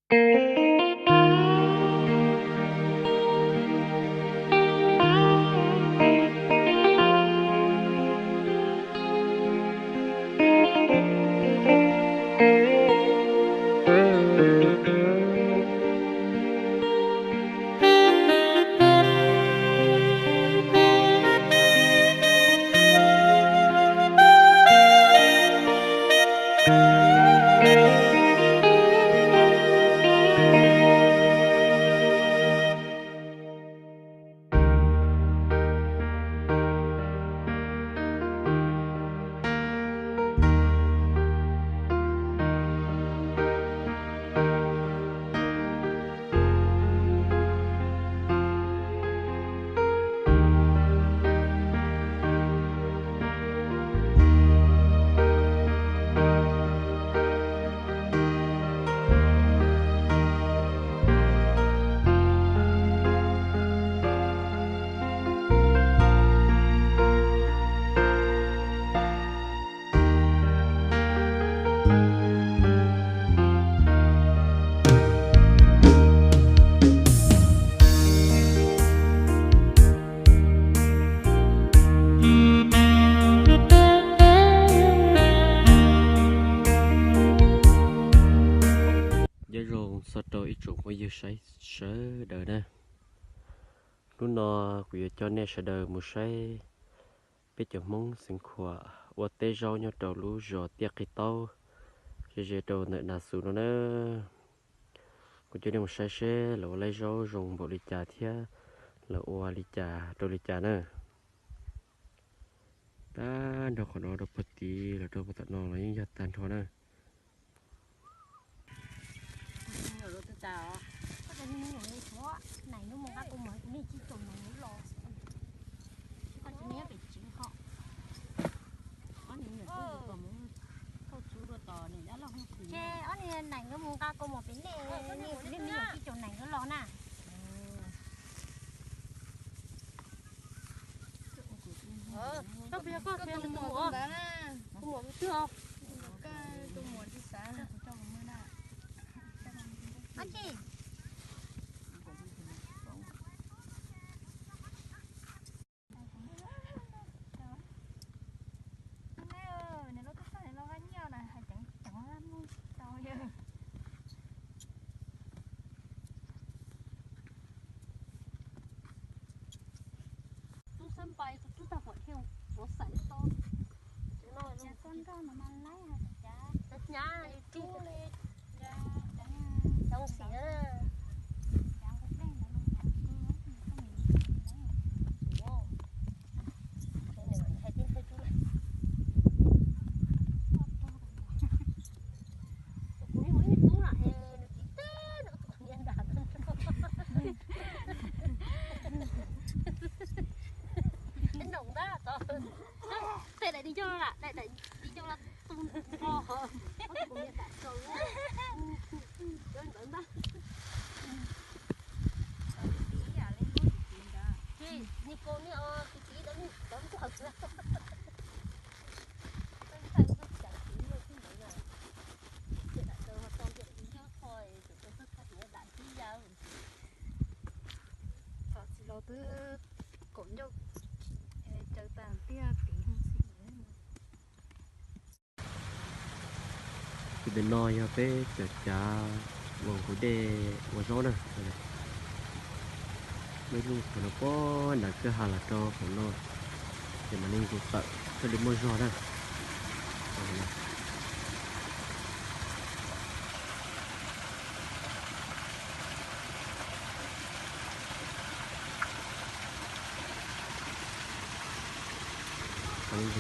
Nyob zoo txog rau ib tsoom phooj ywg saib sawv daws na. Hnub no kuv yuav coj nej sawv daws mus saib peb cov Hmoob Xeev Khuam ua teb zaub nyob rau lub zos Tiaj Qig Taub, ze ze rau ntawm Nas Xus no na. Kuv coj nej mus saib seb lawv ua laib zaub zoo npaum li cas thiab lawv ua li cas rau li cas na. Tag nrho qhov no rau puag tid los rau puag tom no los yeej yog tag nrho na. Ces ob niag nees yuav mus nqa kua muag pem nej, nej me nyuam tib tsoom nees yuav los na. Koj pes koj pes tus muam, tus muam tus twg os? Ab tsi. Tub xab npais kuv tub tag huam thiaj ua xaim tau. Cov no hnyav li tub li, cov xim na. Kuv ib tub na, nws tib teg no tus niag nram no. Noo ntag tod. Tej daim di ncauj los, daim di ncauj los tu nrho hov. Kuv niag dam tsaus cov ntawd ntag. Ces niag kaus niag os, kuv txiv ntawd nws cov nkuaj xwb. Txoj ntxhais txoj cam txiv yog txij ntawd na. Ces dam tsaus ho tau ntiam txiv nyob qho es txawm tau txoj kab txiv dam tib ya. Txoj txiv los twb kaum ncauj caws tag tiag txiv. Tus ntawm no yog peb cov cav ua nqus dej ua zaub na. Dej lub qhov no poob nram kwj ha los rau qhov no, ces mam li nqus tawm thiaj li muaj zog na.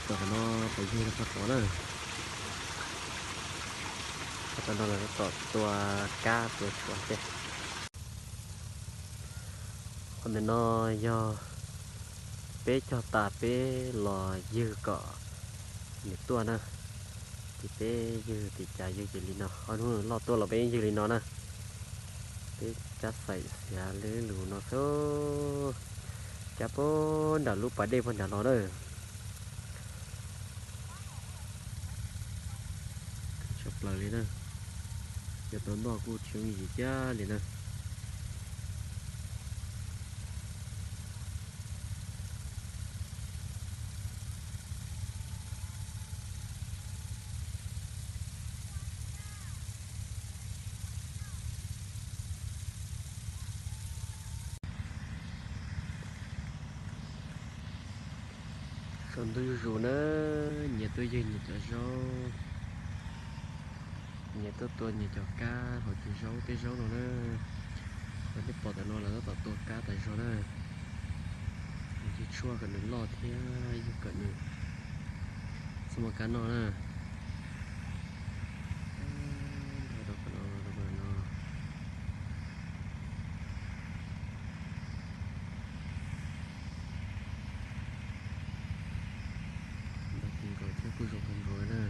Qhov no yog tom tod na. Qhov tom no los tom tua kab tua tshuaj ces. Qhov ntawm no yog peb cog tas peb los ywg kom nws tuaj na. Ces peb ywg tim cas ywg ces li no, ob hnub loj tuaj los peb ywg li no na. Peb cab xaim xiav lwb lus no xwb. Cab puag nram lub pas dej puag nram los na. Tshaj plaws li na. Cov tau noj kuj tsheej yim kiag li na. Tsaus ntuj zuj zus na, nyias tuaj ywg nyias cov zaub, nyias tuaj tua nyias cov kab hauv cov zaub tej zaub no na. Qhov nej pom tam no lawv tab tom tua kab tas zog na. Yug tshuaj kom nws loj thiab yug kom nws txhob muaj kab noj na. Nrog rau qhov no, rau qhov no. Npaj kawg nkaus thiab kuj zoo kawg nkaus na.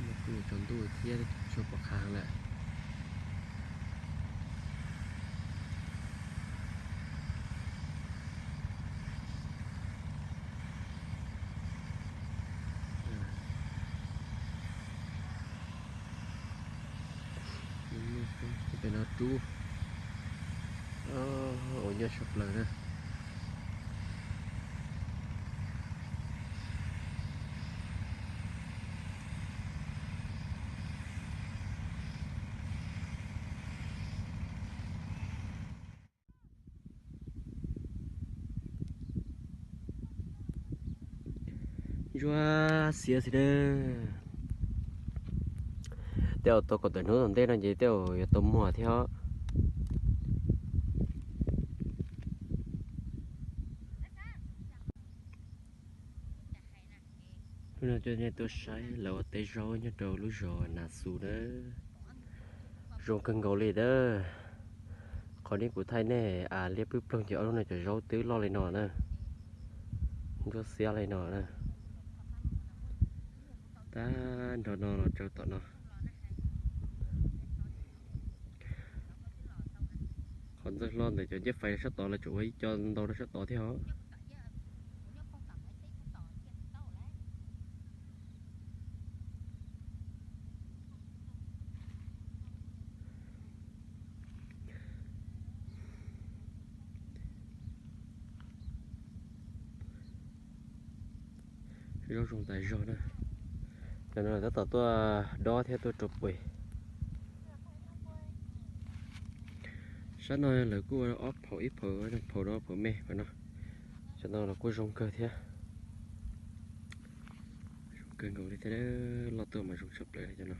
Npaj kuj yuav tsaus ntuj thiab tsis pom qab lawm. Pem no rub, ua nyob sab plaws na. Ntsuab xiab xwb na. Tej zaum tau kaum tawm hnub tom ntej no ces tej zaum yuav tau muag thiab os. Hnub no coj nej tuaj saib lawv ua teb zaub nyob rau lub zos Nas Xus na. Zoo kawg nkaus li na. Qhov nej kuv thaij nej a liab pwb ploog ces ob lub no cov zaub twb loj li no na. Ntsuab xiab li no na. Tag nrho no los rau tom no. Qhov ntxawg hlo ntawm cov ncej fais sab tod lawv tseem ua ib co ntau rau sab tod thiab os. Zaub zoo tas zog na. Tam no tab tom tuaj dob thiab tuaj rau pem. Sab no lawv kuj ua ob phaum, ib phaum, phaum no phaum me pem no. Cov no los kuj zoo kawg thiab. Zoo kawg nkaus li thiab, loj tuaj mas zoo tshaj plaws li cov no.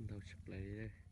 Ntau tshaj plaws li.